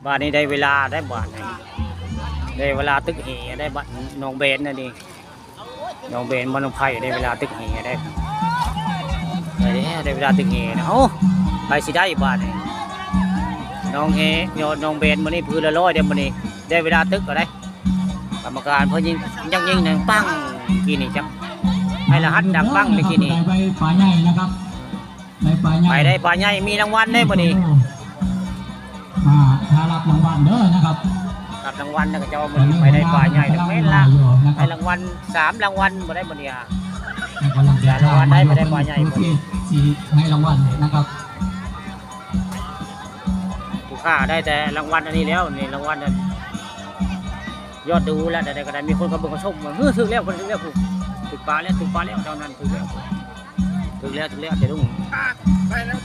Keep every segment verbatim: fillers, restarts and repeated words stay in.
บาดนี้ได้เวลาได้บาดนี้ ได้เวลาตึกแหได้บาด น้องแบนนะนี่ น้องแบนบ้านหนองไผ่ได้เวลาตึกแหได้ ได้แล้ว ได้เวลาตึกแหนะ โอ้ ไปสิได้บาดนี้ น้องแห น้องแบนมื้อนี้พื้นละร้อยเด้อมื้อนี้ ได้เวลาตึกก็ได้ กรรมการเพิ่นยิง ยังยิงหนึ่งปัง กี้นี่จัง ให้รหัสดังปังเลยกี้นี่ ไปปลาใหญ่นะครับ ไปปลาใหญ่ ไปได้ปลาใหญ่ มีรางวัลได้มื้อนี้ อ่า ถ้ารับรางวัลเด้อนะครับ รับรางวัลนะ ก็จะว่ามื้อนี้ไปได้ปลาใหญ่ แม่นละ อยู่นะครับ ให้รางวัลสามรางวัลบ่ได้มื้อนี้อ่ะ ให้กำลังใจ สามรางวัลได้ ไปได้ปลาใหญ่ ผู้ที่สิให้รางวัลนะครับ ผู้ค้าได้แต่รางวัลอันนี้แล้ว นี่รางวัลนั้น ยอดดูแล้ว ใดๆก็ได้ มีคนก็เบิ่งก็ชมว่า "เฮ้อ ถืกแล้ว ถืกแล้ว ถืกปลาแล้ว ถืกปลาแล้ว เจ้านั้นถืกแล้ว ถืกแล้ว ถืกแล้ว เจ้าลุง" ได้แล้ว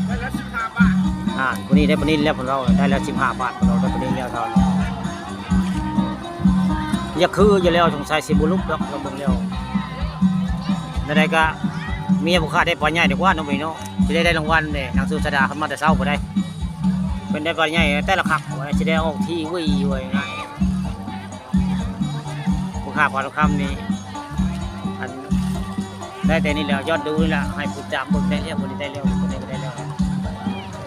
ได้แล้วสิบห้าบาท อ่า คนนี้ได้ปลานิลแล้ว ของเราได้แล้วสิบห้าบาท ของเราได้ปลานิลแล้ว เท่านั้น อยากคืออยู่แล้ว สงสัยสิบ่ลุกดอก เราเบิ่งแล้ว ใดๆก็ เมียผู้ค้าได้ปลาใหญ่ดีกว่าเนาะ มื้อนี้เนาะ สิได้ ได้รางวัลเด้ นางสุชาดาเพิ่นมาแต่เช้าบ่ได้ เพิ่นได้ปลาใหญ่แต่ละคัก ว่าสิได้ออกทีวีไว้ง่าย ผู้ค้าพานคำนี่ อัน ได้แต่นี่แหละ ยอดดูนี่แหละ ให้ผู้จับเบิ่งได้แล้ว คนนี้ได้แล้ว คนนี้ก็ได้แล้ว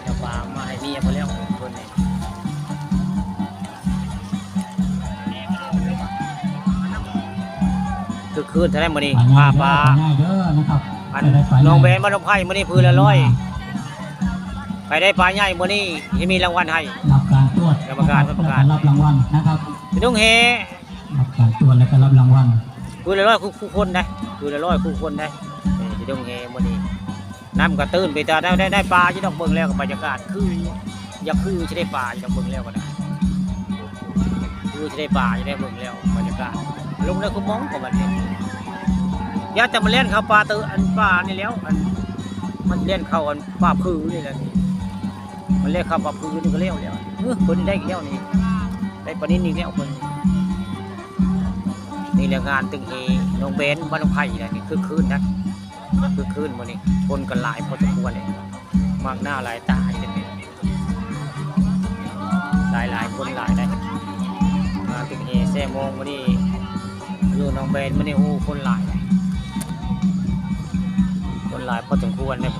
แล้วปลามาให้เมียเพิ่นแล้ว คนนี้ คือคืนเท่านั้นมื้อนี้ ปลา ปลา ปลาง่ายเด้อนะครับ อัน ได้ปลา น้องแบนบ้านหนองไผ่มื้อนี้พื้นละร้อย ไปได้ปลาใหญ่มื้อนี้ ที่มีรางวัลให้ รับการตรวจ กรรมการ นะครับ รับรางวัลนะครับ พี่น้องเฮ รับการตรวจแล้วก็รับรางวัล พื้นละร้อยคู่ คู่คนได้ พื้นละร้อยคู่คนได้ เออ พี่น้องเฮมื้อนี้ น้ำก็ตื้นไป แต่ได้ ได้ ได้ปลาอยู่ดอก เบิ่งแล้วก็บรรยากาศคือ อยากคือสิได้ปลาอยู่ดอก เบิ่งแล้วก็ได้ คือสิได้ปลาอยู่ได้ เบิ่งแล้วบรรยากาศ ลงแล้วก็มองก็บัดนี้ อยากจะมาเล่นเข้าปลาเตอะ อันปลานี่แล้ว อัน มันเล่นเข้าอันปลาพื้นนี่แหละ มันเล่นเข้าปลาพื้นนี่ก็แล้วแล้ว เออ เพิ่นได้อีกแล้วนี่ ได้ปลานิลอีกแล้วเพิ่น นี่แหละงานตึกเฮ น้องแบนบ้านหนองไผ่นี่แหละ นี่คึกคืนนะ คึกคืนมื้อนี้ คนก็หลายพอสมควรเลย มากหน้าหลายตาอยู่เด้ หลายๆ คนหลายได้ มาตึกเฮแซ่โมงมื้อนี้ อยู่หนองแบนมื้อนี้ โอ้ คนหลาย คนหลายพอสมควรเลย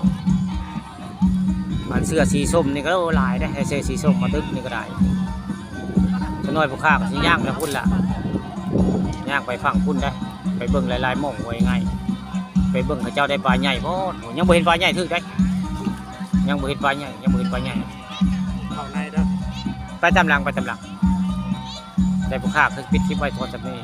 อันเสื้อสีส้มนี่ก็หลายได้ ให้เสื้อสีส้มมาตึกนี่ก็ได้ จักหน่อยผู้ค้าก็สิย่างไปพุ้นละ ย่างไปฝั่งพุ้นได้ ไปเบิ่งหลายๆหม่อง ว่าง่าย ไปเบิ่งเขาเจ้าได้ปลาใหญ่บ่ ยังบ่เห็นปลาใหญ่ถืกได้ ยังบ่เห็นปลาใหญ่ ยังบ่เห็นปลาใหญ่ เข้าในเด้อ ไปตามหลัง ไปตามหลัง ได้ผู้ค้าคือปิดคลิปไว้พอสำนี้